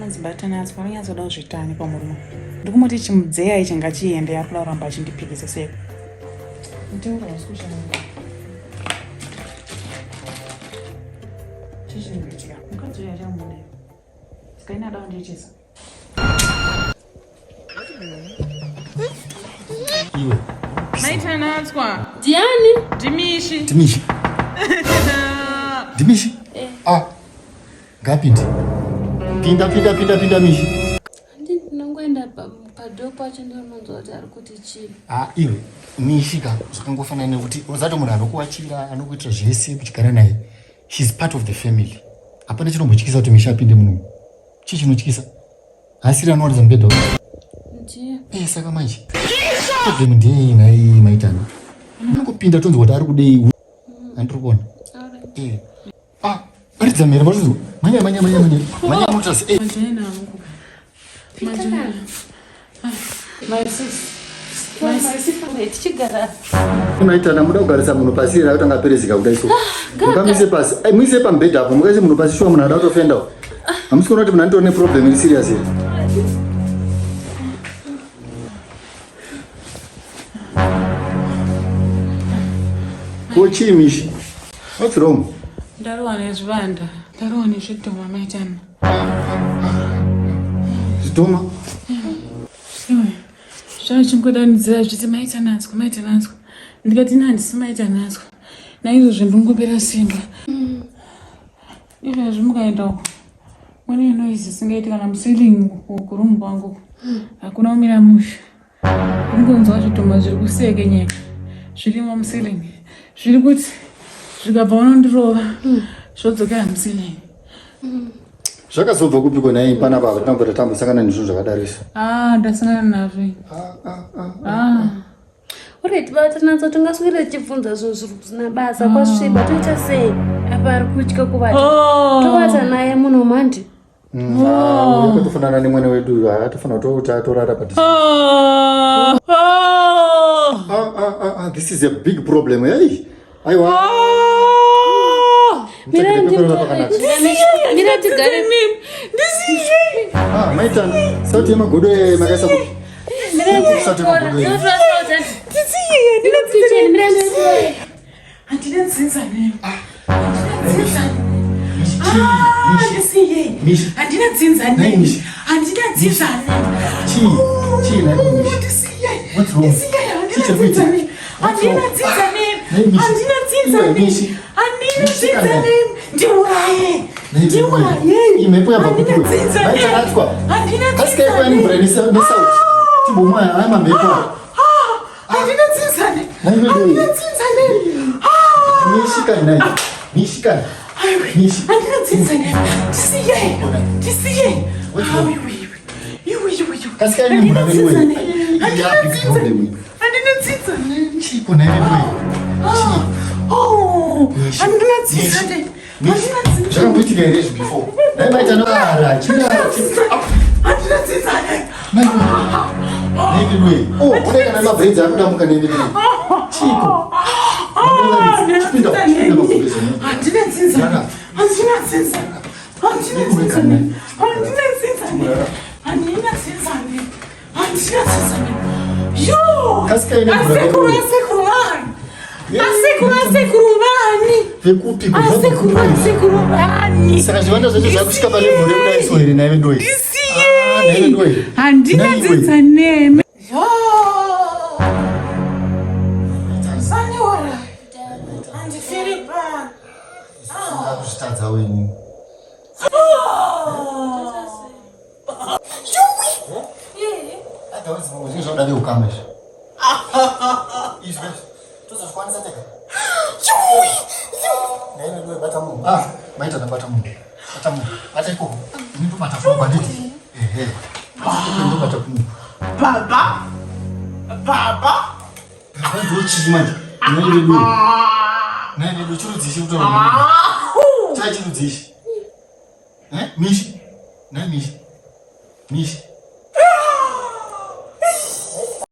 Anonzi Batanatswa anonyatsoda kuzvitani pamurume. Ndikumuti chimudzeya ichi ngachiende ari kuda kuramba achindipikisa sei. Mutauro hausi kushanda. Chii chiri kuitika? Mukadzi uyu achamuda. Saka ini ada kundiitisa. Iwe. Maitanatswa. Ndiani? Ndimishi. Ndimishi. Ndimishi? Eh. Ah. Ngapinde. Pinda pinda pinda pinda Mishi. Handi ndinongoenda padoo pacho ndinonzwa kuti ari kuti chii. Ah, iwe Mishi ka zvakangofanana nekuti uzati munhu anokuwachira anokuitira zvese kuchigara naye. She's part of the family. Hapana chinombotyisa kuti Mishi apinde muno. Chii chinotyisa? Hasiri anowaridza mubhedha uyu. Ndiye. Eh, saka manje. Problem ndiyei nhai maitana? Anongopinda tonzwa kuti ari kudei. Handiri kuona. Alright. Eh. Ah, aridza mhere matonzwa. Manya manya manya manya. Manya motors. Eh. Majoina angu. Majoina. My sis. My sis. Tichigara. Maitana muda kugarisa munhu pasi here akutanga aperezeka kudai so. Mukamise pasi. Eh, muise pamubhedha apo mukaise munhu pasi shuwa munhu ada kutofenda. Hamusi kuona kuti munhu anditori neproblem iri serious here? Ko chii Mishi? What's wrong? Ndarohwa nezvivanda. Ndarohwa nezvidhoma maitana. Zvidhoma? Zvachingodanidzira zviti maitanatswa maitanatswa. Ndikati ini handisi maitanatswa. Naizvozvo ndingopera simba. Izvezvi mukaenda uko mune noise isingaiti kana muceiling kuroom kwangu hakuna kumira mushe. Ungonzwa zvidhoma zviri kusekenyeka zvirimo muceiling zviri kuti zvikabva unondirova zvodzokera muceiling. Zvakazobva kupiko nhai panapa apa tinambota tambosangana nezvinhu zvakadaro izvi. Ah, ndasangana nazvo. Ah, ah, ah. Ah. Alright, batanatso tingaswere tichibvunza zvinhu zviri kusina basa kwasviba toita sei? Apa ari kutya kuvata. Oh. Tovata naye muno mandi. Yakatofanana nemwana wedu uyu akatofanira kutoti atorara padhuze. Oh. Oh. Ah, ah, ah, ah, this is a big problem. Hey. Aiwa. Oh. Mira Mutsvagire pekurara pakanaka. Mira tigare. Ndisiyei. Ah, maitana. Sauti yemagodo eh, makaisa kupi? Mira Sauti yemagodo eh. Ndisiyei. Handina Kitchen, mira nditore. Handina dzinza nemi. Handina dzinza nemi. Ah, ndisiyei. Mishi. Handina dzinza Nai, nemi. Mishi. Handina dzinza nemi. Chii? Chii nai, Mishi? Ndisiyei. What's wrong? Ndisiyei. Chii Handina chiri dzinza kuitika? nemi. What's Handina wrong? dzinza nemi. Nai, Mishi. Handina dzinza Iwe, nemi. Mishi. Handina Mishi, dzinza kana. nemi. Ndiuraye. Nai, Ndiuraye. Iyi mhepo yabva Handina kupi? dzinza nemi. Maitanatswa. Handina Kasika dzinza yako yani nemi. mvura nesauti. Timbomwa haya mamhepo. aya. Handina dzinza nemi. Nai, wewe. Handina dzinza nemi. Ah. Mishi kani nai. Mishi kani. Mishi. Handina dzinza nemi. Ndisiyei. Ndisiyei. What's wrong? Ah, iwe, iwe. Iwe, iwe, iwe. Kasika yani Handina mvura dzinza wewe. nemi. Handina Yeah, big dzinza problem. nemi. Handina dzinza nemi. Chii kona wewe? Chii? Oh, Mishi. handina dzinza Mishi. nemi. Mishi. Handina dzinza Zvakamboitika here izvi before? Dai maita nara, chirara. Handina dzinza nemi. Mai. Nai wewe. Oh, kune kana mabraids akudamuka nei wewe. Chiko. Handina Chipinda, dzinza chipinda nemi. magumbeze. Handina dzinza nemi. Rara. Handina dzinza nemi. Handina dzinza nemi. Handina dzinza nemi. Handina dzinza nemi. Handina dzinza nemi. Yo! Kasika ine mvura Asekuru, wewe. asekuru vani. Asekuru, asekuru vani. Vekupi Asekuru, asekuru vani. Saka zvivanda zvacho zvakusvika pane mvura yekudai so here nai veduwe. Ah, nai Ndisiyei. veduwe. Handina Nai iwe. dzinza nemi. Yo! Sandiora. Handifiri pano. Ndakuzvitadza wenyu. Zvinhu zvakuda veukama izvi. Izvi tozozvikwanisa tega. Nai veduwe bata munhu. Ah, maita ndabata munhu. Bata munhu. Bata ikoko. Ini ndobata kuno kwanditi. Ehe. Bata ikoko ndobata kuno. Baba. Baba. Baba ndochii manje? Nai veduwe. Nai veduwe chirudzi ichi kutaura. Chai chirudzi ichi. Eh? Mishi. Nai Mishi. Mishi.